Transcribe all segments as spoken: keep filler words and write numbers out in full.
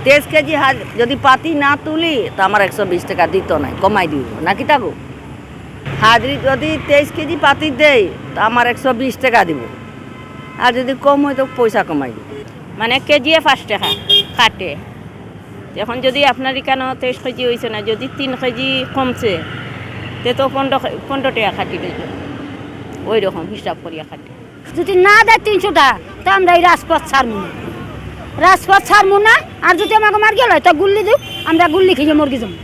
তেইশ কেজি হাজ-, যদি পাতি না তুলি, তো আমার একশো বিশ টাকা দিত নাই, কমাই দিব। না কিতা গো? হাজরি যদি তেইশ কেজি পাতি দেই, তো আমার একশো বিশ টাকা দিব। আর যদি কম হয়, তো পয়সা কমাই দিব। মানে কেজিয়ে পাঁচ টাকা কাটে। এখন যদি আপনার এখানে তেইশ কেজি হয়েছে না, যদি তিন কেজি কমছে, তে তো পনেরো, পনেরো টাকা কাটি রইল। ওই রকম হিসাব করিয়া কাটে। যদি না দেয় তিনশো টাকা, তো আমরা এই রাজপথ ছাড়মু না। রাজপথ ছাড়মু না। আর যদি আমাকে মার গেল, তো গুল্লি দিক, আমরা গুল্লি খাইয়া মরগি যাবো।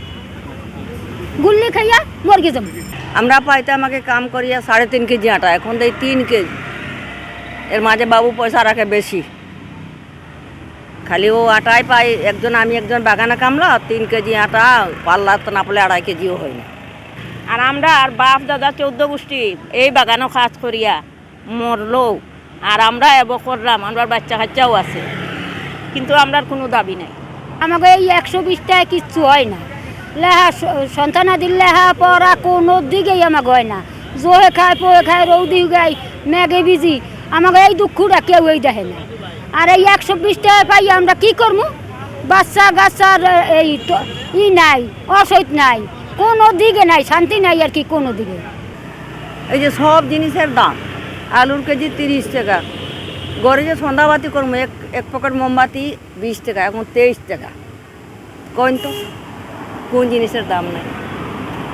গুল্লি খাইয়া মরগি যাবো। আমরা পাইতে আমাকে কাম করিয়া সাড়ে তিন কেজি আটা, এখন দেয় তিন কেজি। এর মাঝে বাবু পয়সা রাখে বেশি। খালি ও আটাই পাই, একজন, আমি একজন বাগানে কামলা, তিন কেজি আটা, পাল্লা তো না পড়লে আড়াই কেজিও হয় না। আর আমরা আর বাপ দাদা চৌদ্দ গোষ্ঠী এই বাগানো কাজ করিয়া মরলো, আর আমরা এব করলাম, আমরার বাচ্চা কাচ্চাও আছে, কিন্তু আমরার কোনো দাবি নাই। আমাকে এই একশো বিশ টাকায় কিচ্ছু হয় না। লেহা স-, সন্তানাদির লেহা পড়া কোনো দিকেই আমাকে হয় না। জোহে খায়, পোহে খায়, রৌদি গাই, মেঘে ভিজি, আমাকে এই দুঃখটা কেউই দেখে না। আর এই একশো বিশ টাকা পাই আমরা কি করমু? বাচ্চা কাচ্চার এই ট-, ই নাই, অসৈত নাই, কোনো দিকে নাই, শান্তি নাই আর কি কোনো দিকে। এই যে সব জিনিসের দাম, আলুর কেজি তিরিশ টাকা, ঘরে যে সন্ধ্যাবাতি করবো, এক, এক প্যাকেট মোমবাতি বিশ টাকা, এখন তেইশ টাকা। কইন তো, কোন জিনিসের দাম নাই?